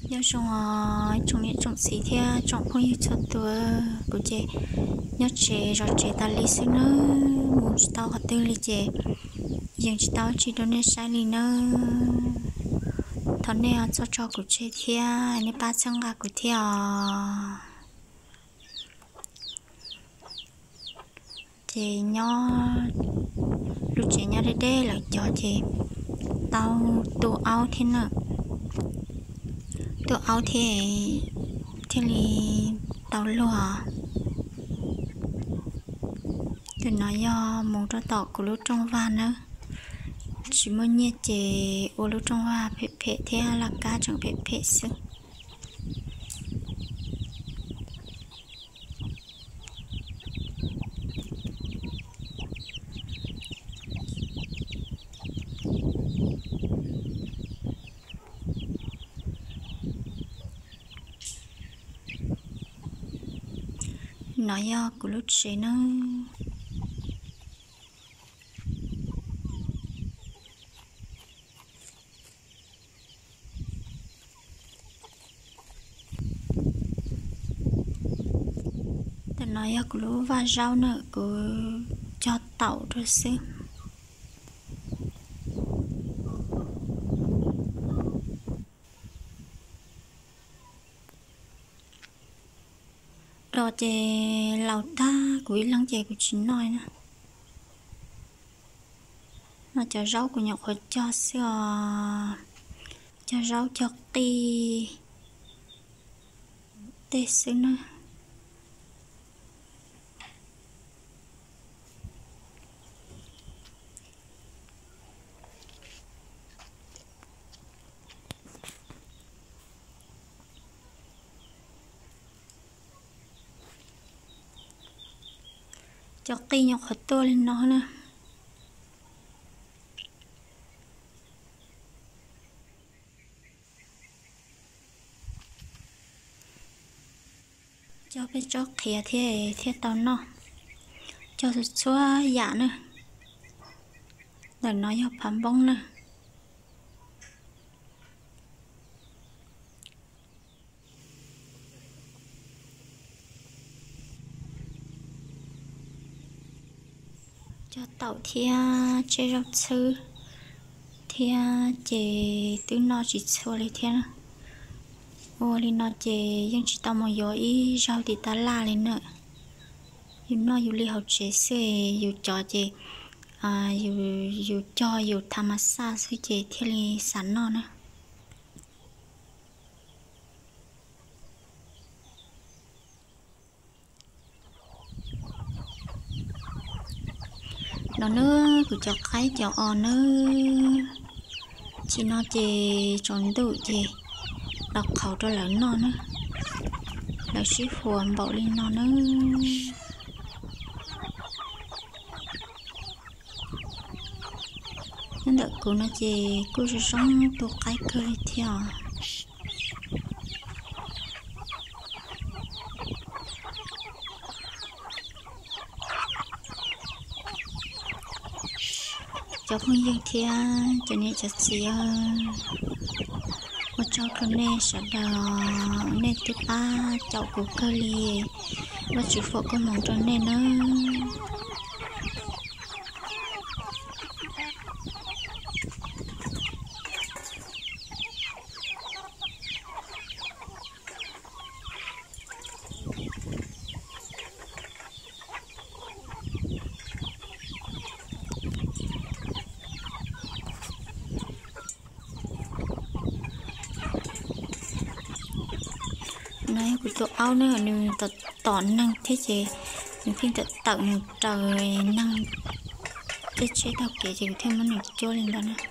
Nyob zoo os tsoom niam tsoom txiv thiab tsoom phooj ywg txhua tus, kuv ces nyob tsev zov tsev tas li xwb nawb, mus tsis tau qhov twg li ces yeej tsis tau tsis rau nej saib li nawb. Thov nej txhob tso kuv tseg thiab nej pab txhawb nqa kuv thiab os. Ces nyob lub tsev nyob deb deb lawm cov ces tau tu aub thiab na, tu aub thiab thiaj li tau luag. Tus no yog mus rau tom kuv lub rooj vag nawb, tsis muaj nyiaj ces ua lub rooj vag phem phem thiab laj kab tseem phem phem xwb. No yog kuv lub tsev nawb. Tam no yog kuv lub vaj zaub na, kuv cog taum rau xwb. Dos ces laus tag kuv ib leeg ces kuv tsis noj na. No cov zaub kuv nyuam qhuav cog xwb os, cog zaub cog qij tej xwb na. Cov qij nyuam qhuav tuaj li no na. Cog peb tsob qhiav thiab thiaj tau noj. Cog txhua yam na. Ntawm no yog phav npoob na. Cog taum thiab tseb zaub txhwb thiab ces twb noj tsis txhua li thiab. Ua li no ces yeej tsis tau mus yuav ib zaug tim tab laj li na. Yus noj yus li hauv tsev xwb, yus cov ces yus cog yus tha mas xaj xwb ces thiaj li xav noj na. No nawb, kuv cov qaib cov os nawb, tsis no ces tsaus ntuj ces los qhauv rau lawv noj nawb. Lawv sib huas npaum li no nawb. Nyob ntawm kuv no ces kuj zoo zoo tu qaib kawg li thiab os. Cov phooj ywg thiab cov niam cov txiv, ua tsaug rau nej sawv daws, nej twb pab caum kuv kawg li. Vajtswv foom koob hmoov rau nej nawb. No yog kuv tus aub na, nws tom tom neeg thiab ces nws pheej tawm tawm nws raws neeg tej tsheb taug kev ces kuv thiaj muab nws cuab li ntawd na.